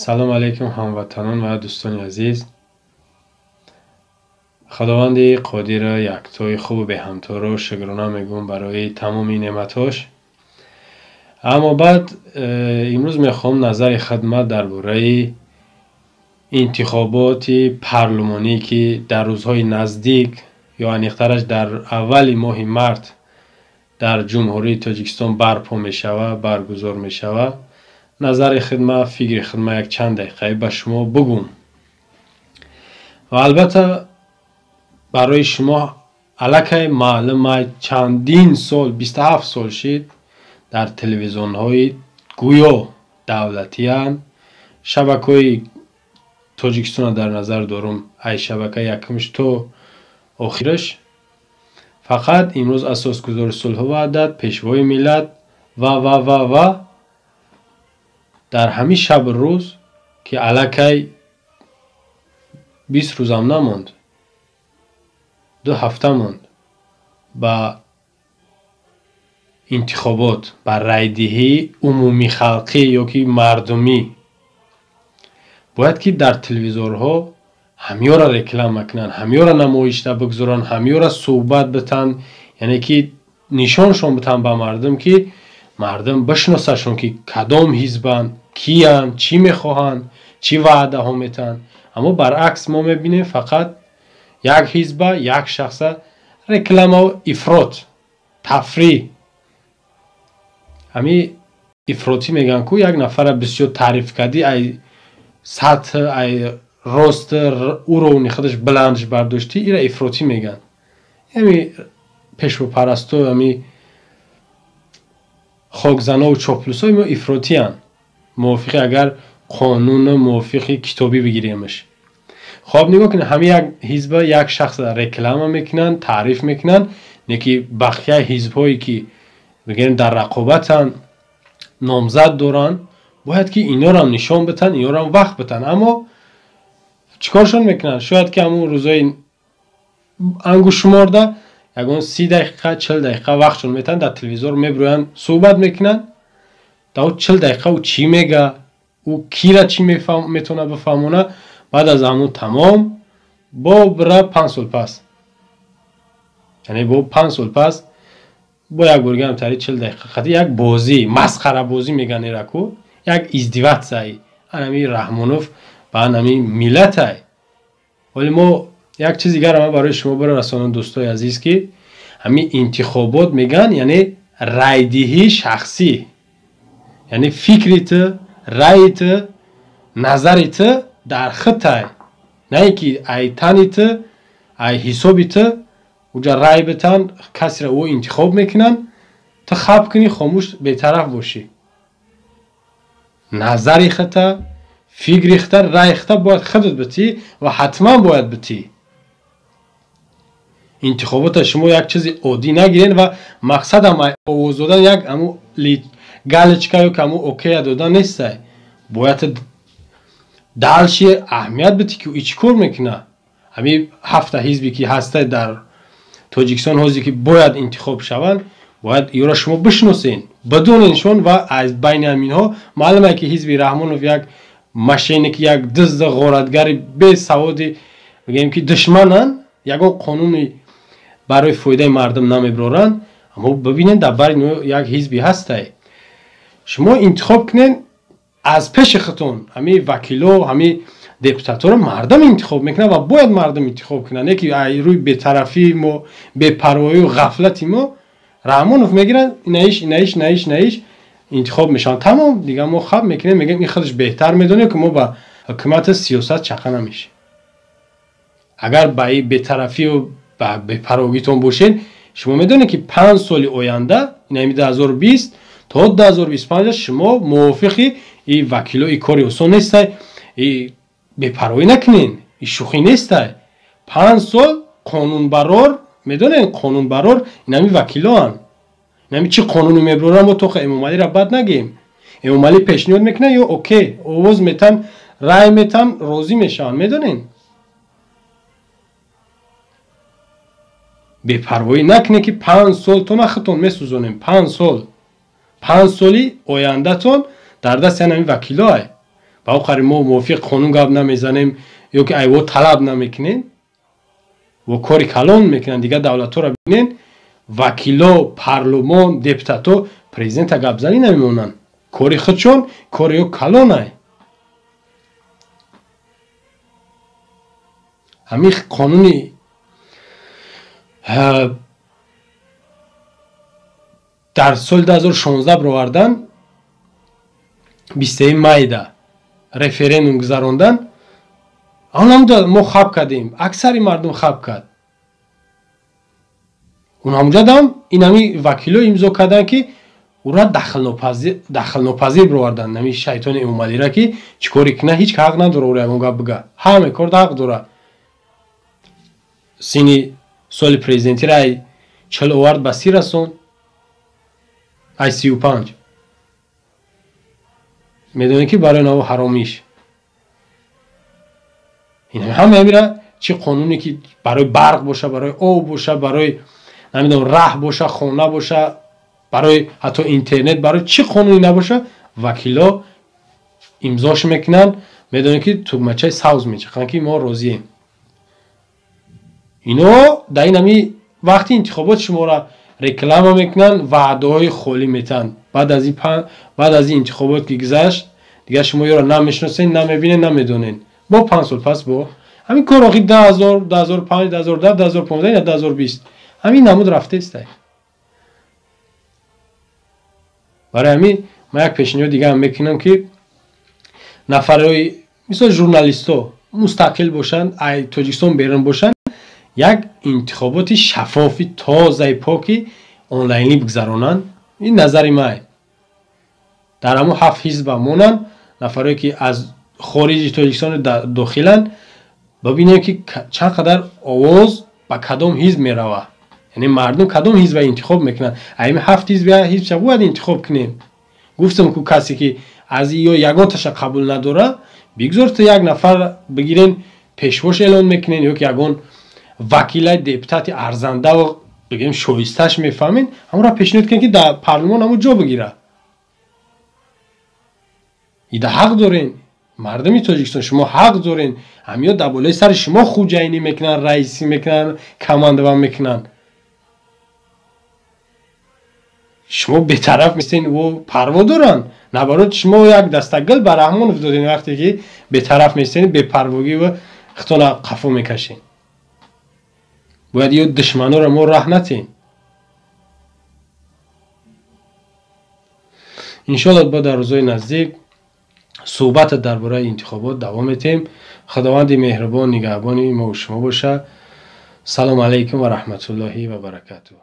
Салом алейкум ҳамватанон ва дӯстони азиз. Худованди қодира яктои хубу беҳамторо шукрона мегӯм барои тамоми неъматҳош. Аммо баъд имрӯз мехоҳам назари хидмат дар бораи интихоботи парлумонӣ, ки дар рӯзҳои наздик ё аниқтараш дар аввали моҳи март дар Ҷумҳурии Тоҷикистон барпо мешавад, баргузор мешавад, назари хидмат, фикри хидмат як чанд дақиқаи ба шумо бугум. Ва албатта барои шумо аллакай маълум, чандин сол, 27 сол шид, дар телевизионҳои гӯё давлатиянд, шабакаҳои Тоҷикистонро дар назар дорум, ай шабакаи якумш то охираш, фақат имрӯз асосгузори сулҳу ваҳдат, пешвои миллат ва ва ва ва дар ҳамин шабу рӯз, ки аллакай 20 рӯзам намонд, 2 ҳафта монд ба интихобот, ба райдиҳии умумихалқӣ ё ки мардумӣ, бояд ки дар телевизорҳо ҳамёра реклама кунанд, ҳамёра намоишда бигзоранд, ҳамёра суҳбат битанд, яъне ки нишоншон битанд ба мардум, ки мардум бишносашон, ки кадом ҳизбанд, киянд, чӣ мехоҳанд, чӣ ваъдаҳо метаҳанд. Аммо баръакс мо мебинем фақат як ҳизба, як шахса рекламау ифрот, тафриҳ. Ҳамин ифротӣ мегӯянд ку, як нафара бисёр таъриф кардӣ, ай сатҳ, ай рост уровни худаш баландш бардоштӣ, ира ифротӣ мегӯянд. Ҳами пешвопарасто, ҳами хокзанову чоплусои мо ифротиянд, мувофиқи агар қонуну мувофиқи китобӣ бигиремаш. Хоб нигоҳ кунед, ҳамин як ҳизба як шахс реклама мекунанд, таъриф мекунанд, не ки бақияи ҳизбҳое ки бигирем дар рақобатанд, номзад доранд, бояд ки инорам нишон битанд, инорам вақт битанд. Аммо чӣ коршон мекунанд? Шояд ки ҳамун рӯзои ангушшуморда ягон 30 дақиқа, 40 дақиқа вақтшон метаҳанд, дар телевизор мебироянд, суҳбат мекунанд. Дар ӯ 40 дақиқа ӯ чӣ мега, ӯ кира чӣ метавонад бифаҳмона, баъд аз ҳамун тамом бо бира 5 сол пас, яъне бо 5 сол пас бо як боргиам тари 40 дақиқа қати як бозӣ, масхарабозӣ мегӯянд ираку, як издеватсай анами Раҳмонов ба анами миллатай. Вале мо як чиз дигар ман барои шумо бирасонам, дӯстои азиз, ки ҳамин интихобот мегӯянд, яъне райдиҳии шахсӣ, яъне фикри ту, раъйи ту, назари ту дар худтай, на ин ки ай тани ту, ай ҳисоби ту уҷа рай битан, касеро ӯ интихоб мекунанд, ту хаб кунӣ, хомӯш, бетараф бошӣ. Назари худта, фикри худта, раъйи худта бояд худат битӣ ва ҳатман бояд битӣ. Интихобота шумо як чизи оддӣ нагиред ва мақсадам овоз додан як аму галочка ё аму окея додан нестай. Бояд далши аҳамият битӣ, ки ӯ чӣ кор мекунад. Ҳамин 7 ҳизбе ки ҳастай дар Тоҷикистон ҳозир, ки бояд интихоб шаванд, бояд ёро шумо бишносен, бидоненшон ва аз байни ҳаминҳо маълум е, ки ҳизби Раҳмонов як мошенник, як дизду ғоратгари бесаводи, бигӯем ки душмананд, ягон қонуни барои фоидаи мардум намебироранд. Аммо бибинед, дар бари як ҳизби ҳастай, шумо интихоб кунед аз пеши худтон. Ҳамин вакило, ҳамин депутатҳоро мардум интихоб мекунад ва бояд мардум интихоб кунад, не ки рӯи бетарафии мо, бепарвоию ғафлати мо Раҳмонов мегирад, инаиш, инаиш, инаиш, инаиш интихоб мешаванд, тамом. Дигар мо хаб мекунем, мегӯем ин худаш беҳтар медонем, ки мо ба ҳукумати сиёсат чақа намешем. Агар ба ин бетарафию ба бепарвогитон бошед, шумо медонед, ки 5 соли оянда, инами 2020 то 2025, шумо мувофиқи и вакило, и кори осон нестай, и бепарвоӣ накунен, и шӯхӣ нестай. 5 сол қонунбарор, медонед, қонунбарор инами вакилоанд, инами чӣ қонуне мебароранд. Мо тоха Эмомалиро бад нагем, Эмомалӣ пешниҳод мекунад ё окей овоз метан, рай метан, розӣ мешаванд. Медонед, бепарвоӣ накунед, ки 5 солтона худтон месӯзонем. 5 сол, 5 соли ояндатон дар дасти ҳамин вакилоай. Ба охари мо мувофиқ қонун гап намезанем ё ки айво талаб намекунем. Во кори калон мекунанд, дигар давлатҳоро бинен, вакило, парлумон, депутато президента гапзанӣ намемонанд. Кори худшон, кори ё калонай. Ҳамин қонуни дар соли 2016 бировардан, 23 майда референдум гузарондан, онамда мо хаб кардем, аксари мардум хаб кард. Унамҷадам инами вакило имзо карданд, ки ура дахлнопазир бировардан, нами шайтони Эмомалира, ки чӣ коре кунад, ҳеҷ ҳақ надора ура ягон гап бига. Ҳаме кор ҳақ дора. Сини соли президентира ай 40 овард ба 30 расон, ай 35. Медонед, ки барои наво ҳаромиш. Ин ҳама амира чӣ қонуне ки барои барқ боша, барои об боша, барои намедонам раҳ боша, хона боша, барои ҳатто интернет, барои чӣ қонуне набоша, вакило имзош мекунанд, медонед, ки тугмачаи савз мечақанд, ки мо розием. Ино дар ин ҳами вақти интихобот шуморо реклама мекунанд, ваъдаҳои холӣ метаҳанд. Баъд аз ин интихобот ки гузашт, дигар шумо ёро намешиносед, намебинед, намедонед. Бо 5 сол пас бо ҳамин кор охи 2000, 2005, 2010, 2015, 2020 ҳамин намуд рафтаистай. Барои ҳамин ман як пешниҳод дигаам мекунам, ки нафарҳои мисол журналистҳо мустақил бошанд, ай Тоҷикистон берун бошанд, як интихоботи шаффофи тозаи поки онлайнӣ бигзаронанд. Ин назари ман. Дар ҳамон 7 ҳизба монанд, нафарое ки аз хориҷи Тоҷикистон дохиланд, бибинем, ки чанд қадар овоз ба кадом ҳизб меравад. Яъне мардум кадом ҳизба интихоб мекунанд. Ами 7 ҳизб ҳизбша бояд интихоб кунем. Гуфтам ку, касе ки аз ё ягонташа қабул надора, бигзор то як нафар бигирен, пешвош эълон мекунен, ё ки ягон вакилай, депутати арзандаву бигирем, шоисташ мефаҳмед, ҳамонро пешниҳод кунед, ки дар парлумон ҳамон ҷо бигира. Ида ҳақ дорен, мардуми Тоҷикистон, шумо ҳақ дорен. Ҳамиё дар болои сари шумо хуҷайнӣ мекунанд, раисӣ мекунанд, командова мекунанд. Шумо бетараф мистен, ӯ парво доранд. Наоборот, шумо як дастагил ба Раҳмонов доден, вақте ки бетараф местен, бепарвогӣ ва хитона қафо мекашен. Бояд ё душманонро мо раҳ натем. Иншоалло, бо дар рӯзҳои наздик суҳбата дар бораи интихобот давом метем. Худованди меҳрубон нигаҳбони мо шумо бошад. Салому алайкум ва раҳматуллоҳи ва баракатуҳ.